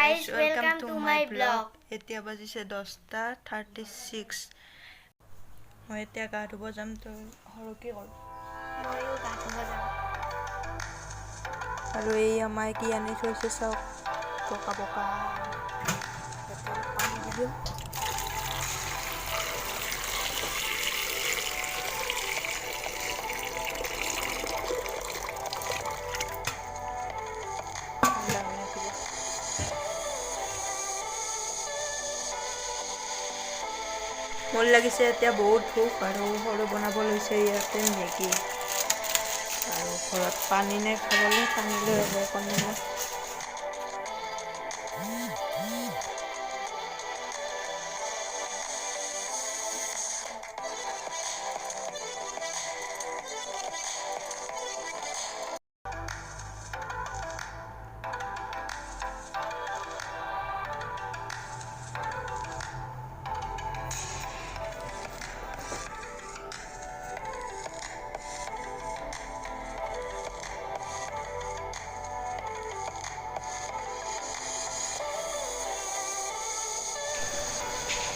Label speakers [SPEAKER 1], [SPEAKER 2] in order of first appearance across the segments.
[SPEAKER 1] Guys, welcome to my blog.
[SPEAKER 2] এতিয়া বাজিছে 10:36। মই এতিয়া গা ধুব যাম। তই সৰু কি কৰ?
[SPEAKER 1] ময়ো গা ধুব যাম।
[SPEAKER 2] আৰু এই আমাৰ কি আনি থৈছে চাওক, পকা পকা। ইয়াতে অলপ পানী দি দিওঁ। ঠাণ্ডা হৈ থাকিব। মোৰ লাগিছে এতিয়া বহুত ভোক আৰু সৰু বনাব লৈছে ইয়াতে মেগী। আৰু ঘৰত পানী নাই খাবলৈ, পানী লৈ আহিব অকণমান।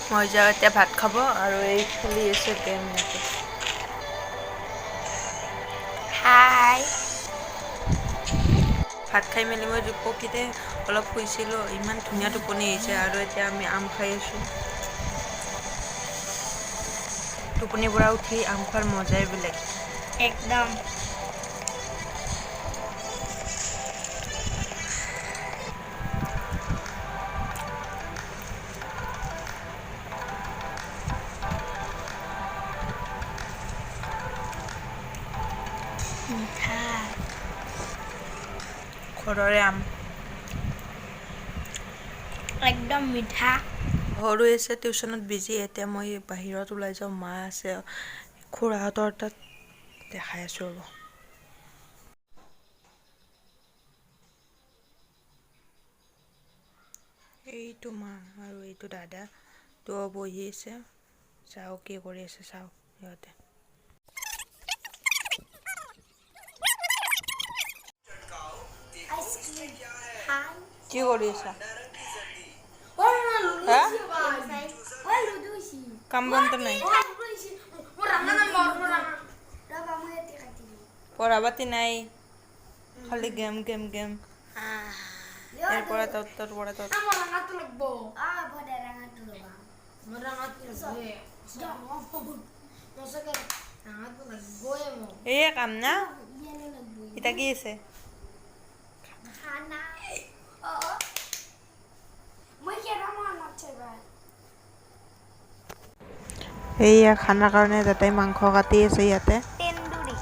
[SPEAKER 2] মই যাওঁ এতিয়া ভাত খাব আৰু এই খেলি আছে গেম ইয়াতে।
[SPEAKER 1] হাই।
[SPEAKER 2] ভাত খাই মেলি মই পকীতে অলপ শুইছিলোঁ, ইমান ধুনীয়া টোপনি আহিছে। আৰু এতিয়া আমি আম খাই আছোঁ। টোপনিৰ পৰা উঠি আম খোৱাৰ মজাই বেলেগ।
[SPEAKER 1] একদম। মিঠা।
[SPEAKER 2] ঘৰৰে আম।
[SPEAKER 1] একদম মিঠা।
[SPEAKER 2] সৰু আছে টিউশ্যনত বিজি। এতিয়া মই বাহিৰত ওলাই যাওঁ, মা আছে খুৰাহঁতৰ তাত, দেখাই আছোঁ ৰ'ব। এইটো মা আৰু এইটো দাদা তো বহি আছে। চাওঁ কি কৰি আছে, চাওঁ সিহঁতে।
[SPEAKER 1] আইচক্ৰীম হাই।
[SPEAKER 2] কি কৰি আছা হা? কাম বন্ধ নাই, পঢ়া পাতি নাই, খালি গেম গেম গেম। ইয়াৰ পৰা তত, তাৰ পৰা তত। এইয়ে কাম না? এতিয়া কি আছে? এইয়া খানাৰ কাৰণে দাদাই মাংস কাটি আছে ইয়াতে।
[SPEAKER 1] তেন্দুৰি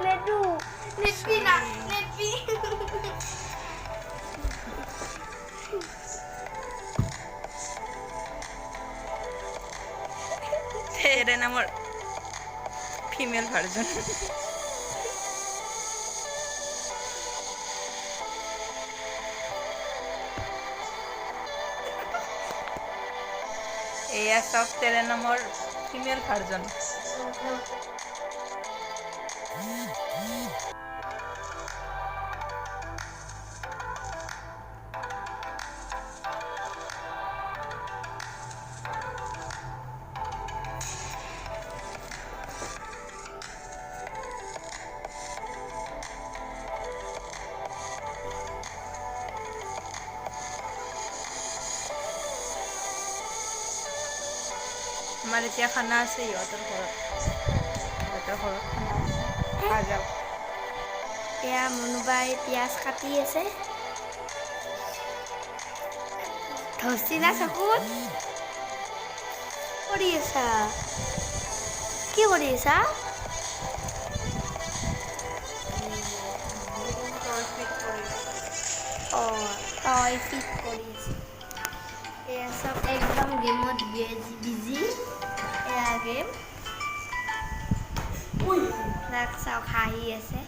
[SPEAKER 1] নেদু নেদবি না নেদবি।
[SPEAKER 2] তেৰে নামৰ ফিমেল ভাৰ্জন। এয়া চাওক, তেৰে নামৰ ফিমেল ভাৰ্জন। আমাৰ এতিয়া খানা আছে ইহঁতৰ ঘৰত, ইহঁতৰ ঘৰত খানা আছে। খা যাওক।
[SPEAKER 1] এয়া মনোবাই পিঁয়াজ কাটি আছে। ধৰছি না চকুত? কৰি আছা কি কৰি আছা? অঁ, তই ফিট কৰি আছা। এয়া চব একদম গেমত বিজি। এয়া গেম। তাক চাওক, হাঁহি আছে।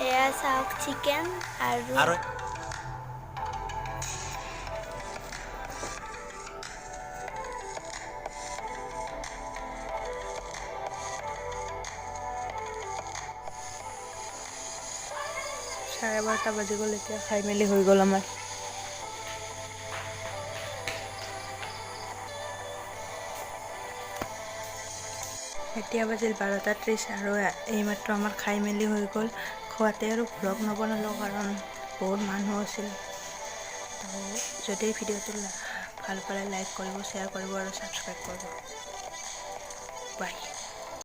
[SPEAKER 1] এয়া চাওক চিকেন আৰু
[SPEAKER 3] আৰু
[SPEAKER 2] 12:30 বাজি গ'ল এতিয়া, খাই মেলি হৈ গ'ল আমাৰ। এতিয়া বাজিল 12:30 আৰু এইমাত্ৰ আমাৰ খাই মেলি হৈ গ'ল। খোৱাতে আৰু ভ্লগ নবনালোঁ, কাৰণ বহুত মানুহ আছিল। তো যদি ভিডিঅ'টো ভাল পালে লাইক কৰিব, শ্বেয়াৰ কৰিব আৰু ছাবস্ক্ৰাইব কৰিব। বাই।